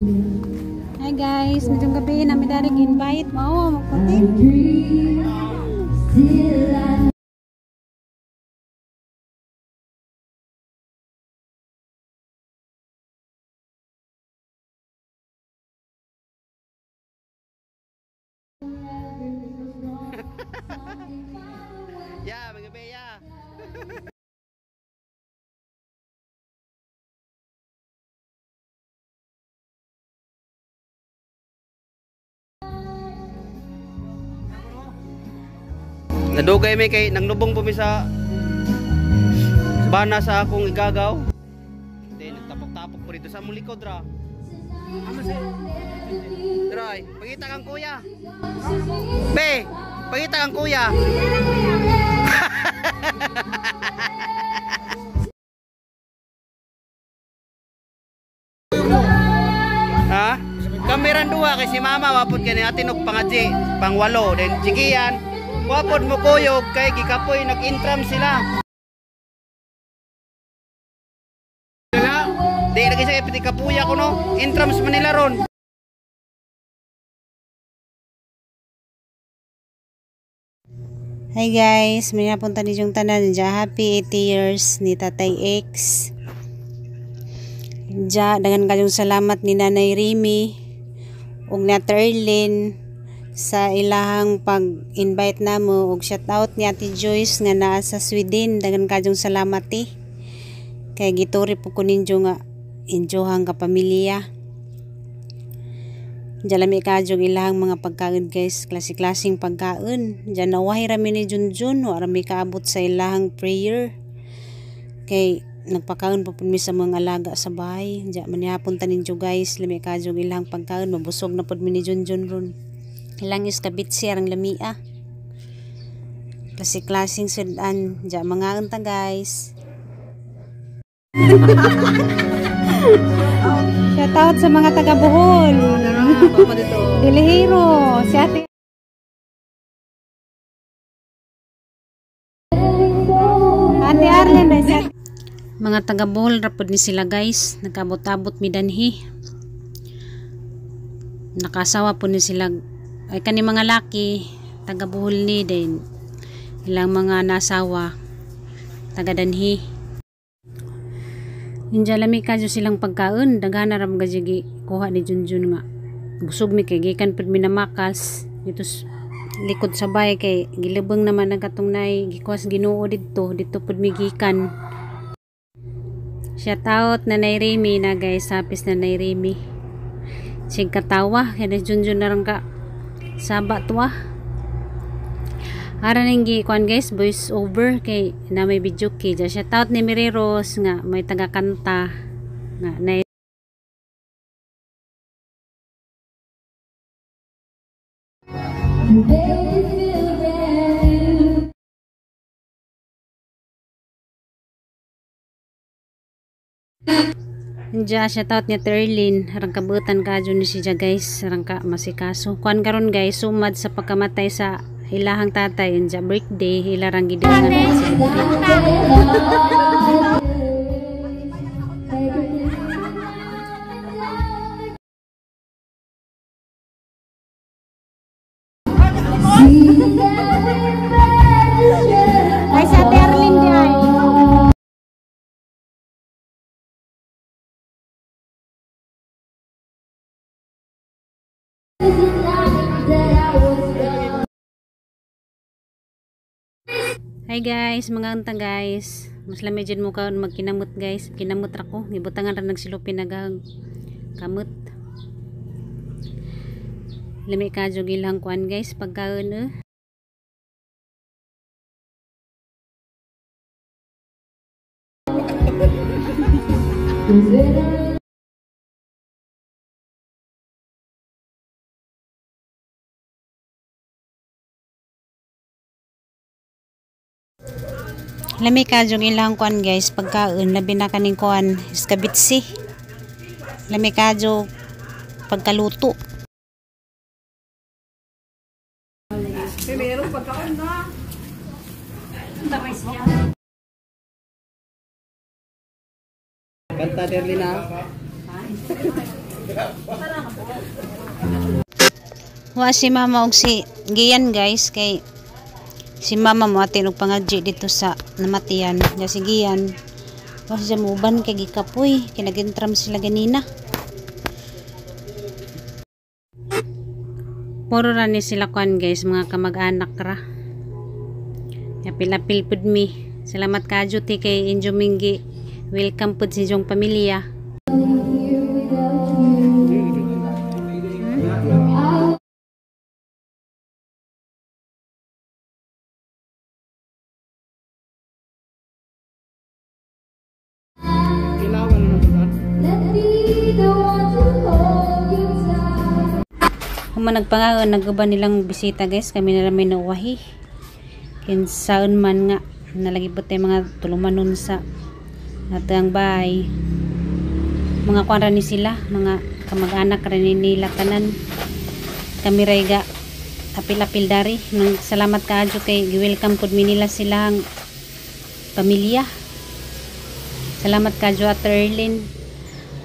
Hi guys, medyo gabi na may darig invite. Mao, magputi. Ya, magabi ya. Nadugay mi kay nanglubong po mi sa bana sa akong igagaw. Hindi, nagtapok-tapok po rito sa among likod ra. Dray, pangita kang kuya. Be, pangita kang kuya. Ha? Kameran duha kay si mama wapod kay ni atin og pangadji, pangwalo, then chikian. Wapod mo kuyog kay gikapoy nag-intram sila. Di lagi sa piti kapuya ko no. Intrams Manila ron. Hi guys, may napunta ni yung tanan dya. Happy 80 years ni Tatay X. Dya, dagan kayong salamat ni Nanay Remy ug ni Ate Erlyn sa ilahang pag-invite namo ug shout out ni Ate Joyce nga naa sa Sweden. Dagan kayong salamat eh. Kay gituri po ko ninyo nga injohang kapamilya. Diyan lami kadyong ilahang mga pagkaon guys, klase-klaseng pagkaon. Diyan nawahi rami ni Junjun, wa rami kaabot sa ilahang prayer. Kay nagpakaon pa pud mi sa mga alaga sa bahay. Diyan manihapon ta ninyo guys, lami kadyong ilahang pagkaon, mabusog na pud mi ni Junjun ron. Ilang is kabitsi arang lamia. Klase-klaseng sudan, diyan mangaon ta guys. Shout out sa mga taga Bohol. Dilihero, si Ate Ate Arlen na siya. Mga taga Bohol ra pud ni sila guys, nagabot-abot mi danhi. Nakasawa pud ni sila ay kani mga laki taga Bohol ni din. Ilang mga nasawa taga danhi. Inja lami kadyo silang pagkaon, daghan na ra mga gi kuha ni Junjun nga. Busog mi kay gikan pud mi namakas dito likod sa bahay kay gilubong naman ang katong nay gikuha sa Ginoo didto, didto pud mi gikan. Shout out Nanay Remy na guys, hapis Nanay Remy. Sig katawa kay ni Junjun na rang ka saba tuwa. Ara ning gi kuan guys, voice over kay na may video kay. Shout out ni Mary Rose nga may taga kanta nga na Diya, shout out ni Terlin. Harang kabutan ka dyan ni siya guys. Harang ka masikaso. Kuan karon guys, sumad sa pagkamatay sa ilahang tatay. Diya birthday, ilarang gidilangan. Ay sa Terlin di ay. Hi guys, mga unta guys. Mas lami jud mo kaon magkinamot guys. Kinamot ra ko. Gibutangan ra nagsilupin naghang kamot. Lami ka jud ilang kuan guys pagkaon eh. Lami ka jung ilang kuan guys pagkaon, labi na kaning kuan iskabitsi. Lami ka jung pagkaluto. Meron pagkaon na. Kanta Derlina. Wa si mama og si Gian guys kay si mama mo atin og pangadji dito sa namatian. Ya si Gian wa siya muuban kay gikapoy kay nagentram sila ganina. Puro ra ni sila kuan guys, mga kamag-anak ra. Apil-apil pud mi. Salamat kaadyo ti kay Injo Minggi. Welcome pud si inyong pamilya. Kung nagpangaon, naguban nilang bisita guys, kami na lang nauwahi. Kinsaon man nga, nalagi po tayo mga tulumanon sa atang bahay. Mga kwan ni sila, mga kamag-anak rin nila tanan. Kami ray ga, apil-apil dari. Nang salamat kaadyo kay gi-welcome pud mi nila silang pamilya. Salamat kaadyo Ate Erlyn.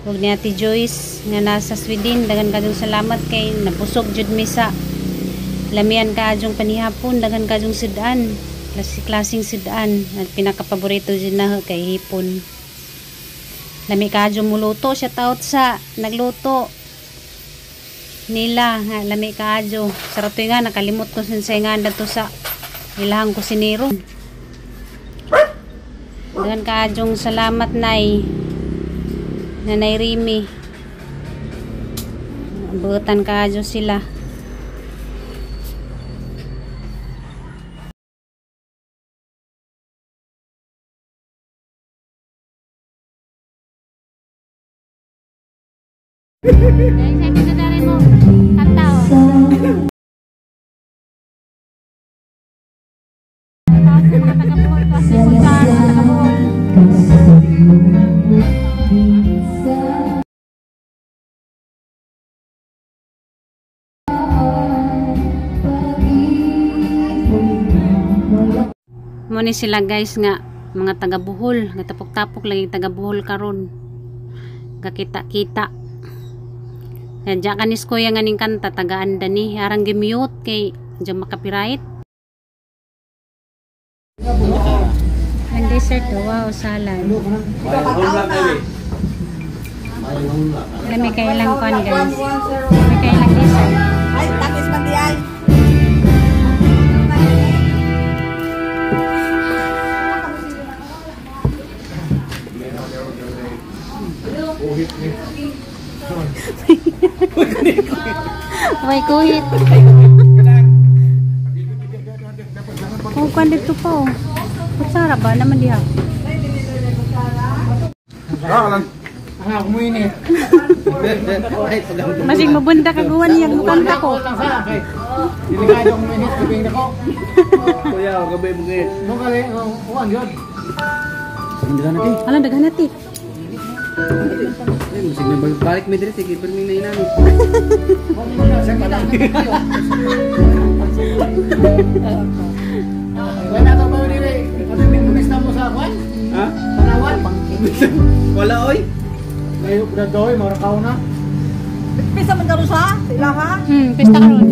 Ug ni Ate Joyce nga nasa Sweden, daghan kaayong salamat kay nabusog jud mi sa lamian kaadyong panihapon, daghan kaadyong sudan, klase-klaseng sudan, at pinakapaborito jud na kay hipon. Lami kaadyo muluto, shout out sa nagluto nila nga lami kaadyo. Sarap nga nakalimot ko sa nga dato sa ilahang kusinero. Daghan kaadyong salamat nay. Nanay Rimi. Buutan kaadyo sila. Muna sila guys nga mga taga Bohol, nga tapok-tapok lagi taga Bohol karon. Kakita-kita. Diyan kanis kuya nga ning kanta tagaan dani, arang gi-mute kay diyan makapiright. Ang dessert oh, wow, salad. Lami kay ilang kon guys. Lami kay ilang dessert. Ay, tamis man di ay. May kuhit. Oh, kwan dito pa oh. Kutsara ba naman diha? Masig mabunda ka guwan niya mukanta ko. Kuya, gabi mo ngayon. Alam daghan natin. Ay, masig na balik mi diri sige permi na inani. Ha? Wala oy. Pisa man karon sa ilaha. Pista karon.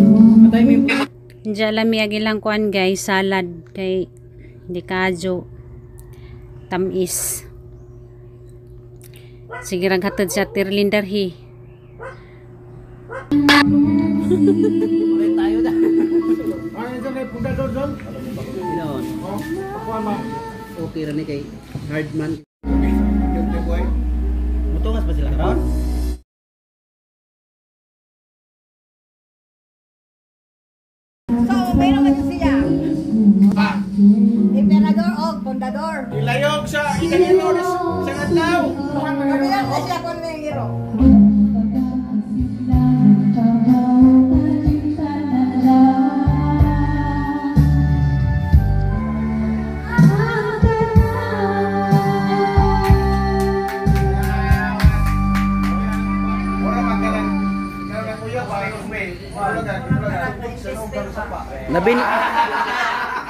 Diyan lami ag ilang kuan guys, salad kay di kajo tamis. Sige rang hatod sa Tirlindarhi. Tayo na. Okay ra ni kay hardman. Mutungas ba sila karon? So, meron man siya. Emperador og pundador. Ilayog sa ikanilores sa adlaw. Kabilang na siya kon ngiro.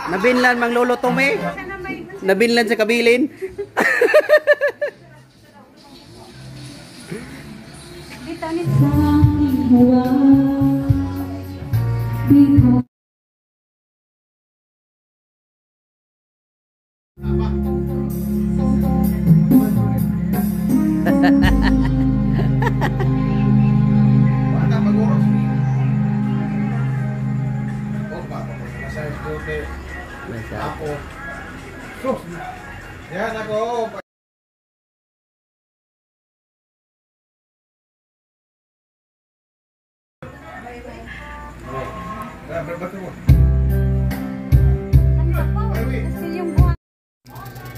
Nabinlan mang lolo Tome. Nabinlan sa kabilin. Dito ni Ako. Yan ako.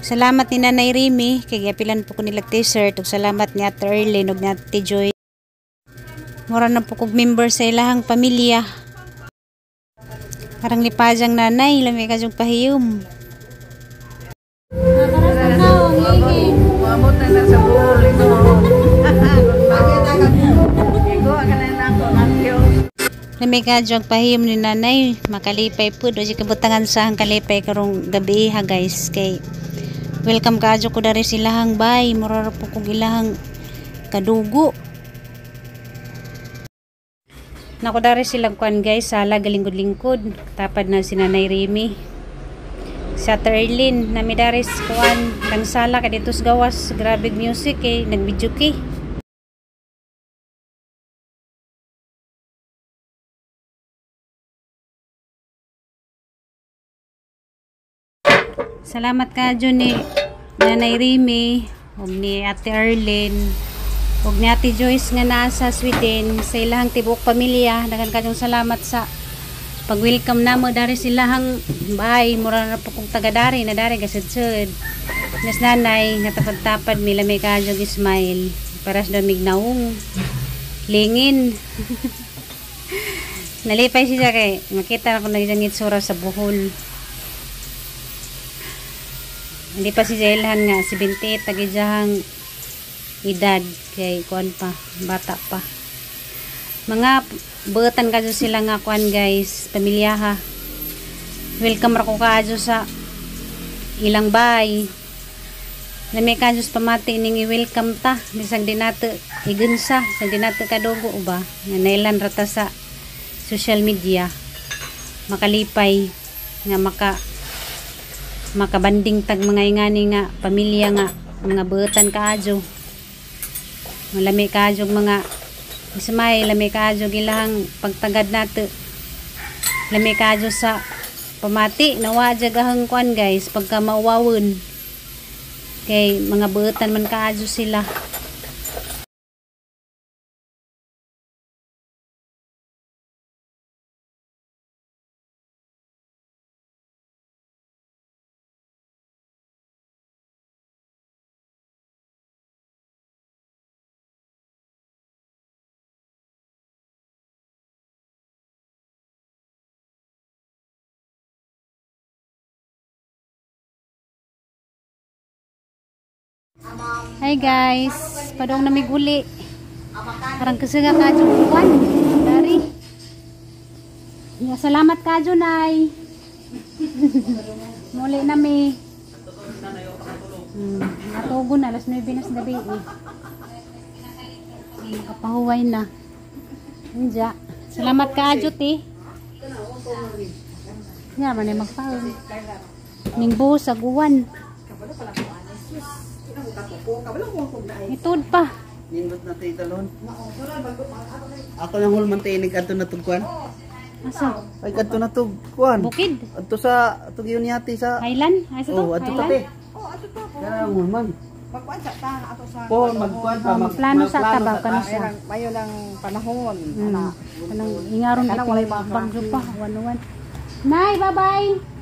Salamat ni Nanay Remy kay giapilan po ko nilag t-shirt ug salamat ni Ate Erlyn ug ni Ate Joy. Mura na po kog member sa ilahang pamilya. Parang lipajang nanay, lami ka yung pahiyom. Lami ka yung pahiyom ni nanay, makalipay po. Doon siya kabutangan sa ang kalipay karong gabi ha guys. Kay welcome ka ko dari silahang bay, mura po kog ilahang kadugo. Nako dari silang kuan guys, sala galingkod-lingkod. Tapad na si Nanay Remy. Sa Ate Erlyn, nami dari kuan lang sala kay dito sa gawas, grabe music eh, nagvideo kay. Salamat ka ni Nanay Remy ug ni Ate Erlyn ug ni Ate Joyce nga naa sa Sweden sa ilahang tibuok pamilya. Daghan kayong salamat sa pag-welcome namo dari silahang bahay. Mura na po kong taga dari na dari kasudsud. Nas nanay nga tapad-tapad mi lami kaayog smile para sa damig naong lingin. Nalipay siya kay makita ko na iyang itsura sa Bohol. Hindi pa si Jailhan nga 78 tagijahang edad kay kuan pa, bata pa. Mga buotan kadyo sila nga kuan guys, pamilya ha. Welcome ra ko kaadyo sa ilang bay. Lami kadyo sa pamati ning i-welcome ta bisag di nato igunsa, bisag di nato kadugo ba. Nga nailan ra ta sa social media. Makalipay nga makabanding tag mga ingani nga pamilya nga mga buotan kaadyo. Lami kaadyo mga ismay, lami kaadyo ilahang pagtagad nato. Lami kaadyo sa pamati, nawa jagahang kuan guys pagka mauwawon. Kay mga buotan man kaadyo sila. Hi guys, padong namiguli. Parang kasi nga kadyo kuwan. Dari. Ya, salamat kadyo nay. Muli na mi. Natugon alas 9 na sa gabi eh. Nakapahuway na. Inja. Salamat kadyo ti. Nga man ay magpaon. Ning buho sa guwan. Itod pa. Nindot na tayo talon. Ako nang hulman tayo adto na tugkuan. Asa? Ay kadto na tugkuan. Bukid. Adto sa adto gyud ni sa Highland. Ay sa to. Oh, adto ta te. Oh, adto to. Kanang hulman. Magkuan sa ta ato sa. Po magkuan pa Magplano sa ta ba kano sa. Mayo lang panahon. Ana. Kanang ingaron Kanang walay mga bagyo pa, wan-wan. Nay, bye-bye.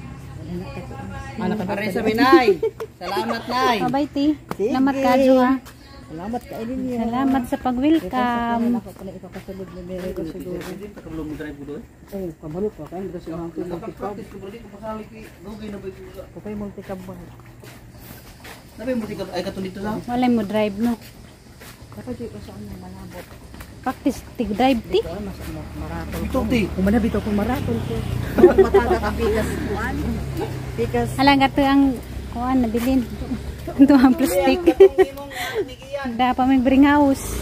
Pare sa minay. Salamat nay. Bye-bye ti. Salamat kadyo ha. Salamat kay ninyo. Salamat sa pag-welcome. Ako pala ipakasulod ni Mary ko siguro. Oh, kabalo pa kay kasi ang multicab. Kupay multicab ba? Nabi multicab ay kato dito sa. Walay mo drive no. Dapat di ko sa ano malabot. Practice tig drive ti. Mas maratol. Ito ti. Kumana bitaw kung maratol ko. Matagat ang pikas kuan. Pikas. Hala nga to ang kuan nabilin. Ito ang plastic. Da pa may bring house.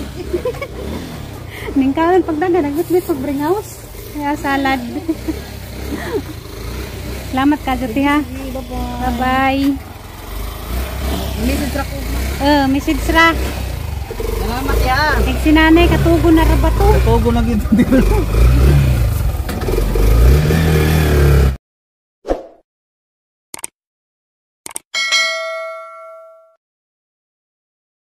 Ning kaon pagdagan nagbitbit pag bring house. Kaya salad. Salamat ka Juti ha. Bye-bye. Message ra ko. Eh, message ra. Salamat ya. Kay si nanay katugo na ra ba to? Tugo na gid.